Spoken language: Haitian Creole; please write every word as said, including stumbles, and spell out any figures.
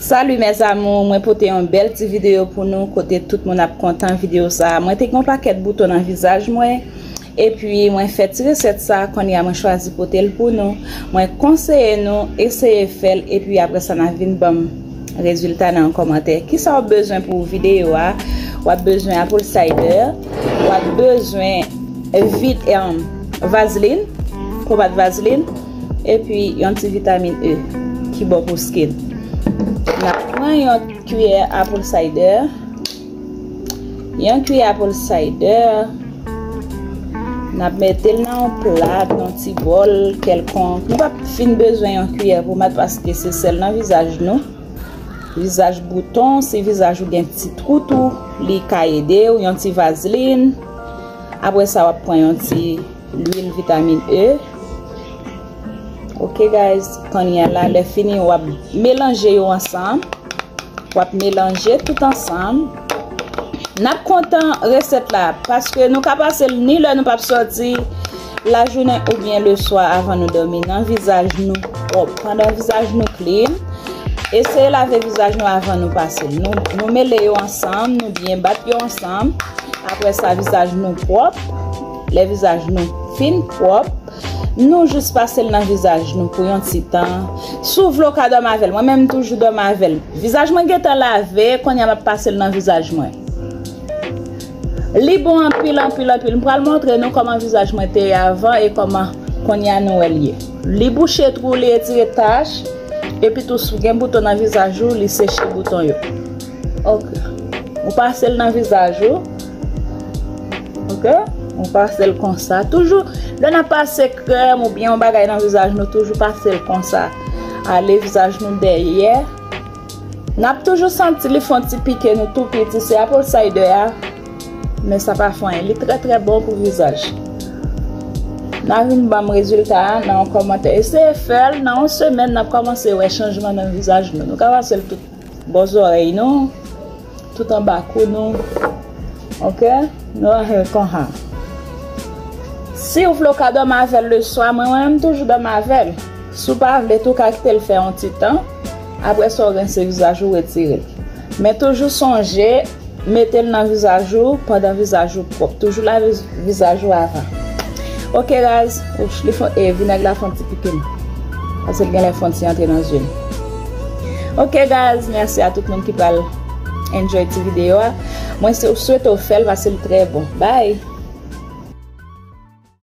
Salut mes amours, mwen pote yon bèl ti videyo pou nou kote tout moun ap kontan videyo sa. Mwen te gen yon pakèt bouton nan vizaj mwen, epi mwen fè ti resèt sa, kounye a mwen chwazi pote l pou nou. Mwen konseye nou eseye fè l, epi apre sa n a vin ban m rezilta nan yon kòmantè. Kisa w ap bezwen pou videyo a? W ap bezwen apple cider, w ap bezwen vit, um, vazlin, pomad vazlin, epi yon ti vitamin E ki bon pou skin. N ap pran yon kiyè apple cider, yon kiyè apple cider, n ap mete l nan yon plat, nan yon ti bòl kèlkonk. Nou p ap fin bezwen yon kiyè pomad paske se sèl nan vizaj nou. Vizaj bouton, si vizaj ou gen ti twou tou, li ka ede w, yon ti vazlin. Apre sa, w ap pran yon ti lwil vitamin E. Ok guys, kounye a la, lè fini, w ap melanje yo ansanm. W ap melanje tout ansanm. N ap kontan resèt la, paske nou ka pase l ni lè nou p ap sòti lajounen oubyen leswa avan nou dòmi nan vizaj nou pwòp. Pandan vizaj nou clean, eseye lave vizaj nou avan nou pase l. Nou, nou mele yo ansanm, nou byen bat yo ansanm. Apre sa, vizaj nou pwòp. Lè vizaj nou fin pwòp, nou jis pase l nan vizaj nou pou yon ti tan. Si w vle w ka dòmi avè l. Mwen menm, m toujou dòmi avè l. Vizaj mwen gentan lave, kounye a m ap pase l nan vizaj mwen. Li bon anpil, anpil, anpil. M pral montre nou kòman vizaj mwen te ye avan e kòman kounye a nou wè l ye. Li bouche twou, li retire tach, epi tou si w gen bouton nan vizaj ou, li seche bouton yo. Ok. Ou pase l nan vizaj ou. Ok? Ou pase l konsa. Toujou, lè n ap pase krèm oubyen yon bagay nan vizaj nou, toujou pase l konsa. Ale vizaj nou dèyè. N ap toujou santi li fè yon ti pike nou tou piti. Se apple cider a. Men sa pa fè anyen. Li trè, trè bon pou vizaj. N a vin ban m rezilta a nan yon kòmantè. Eseye fè l nan yon semèn, n ap kòmanse wè chanjman nan vizaj nou. Nou ka pase l tout bò zòrèy nou, tout anba kou nou. Ok? Nou lave l konsa. Si w vle w ka dòmi avè l leswa, mwen, mwen menm toujou dòmi avè l. Si w pa vle tou, w ka kite l fè yon ti tan. Apre sa, w rense vizaj ou, retire l. Men toujou sonje, mete l nan vizaj ou pandan vizaj ou pwòp. Toujou lave vizaj ou avan. Ok guys, ouch, li fè, e, vinèg la fè yon ti pike m. Paske l genlè fè yon ti antre nan zye m. Ok guys, mèsi a tout moun ki pral enjoy ti videyo a. Mwen se, swete w fè l paske l trè bon. Bye.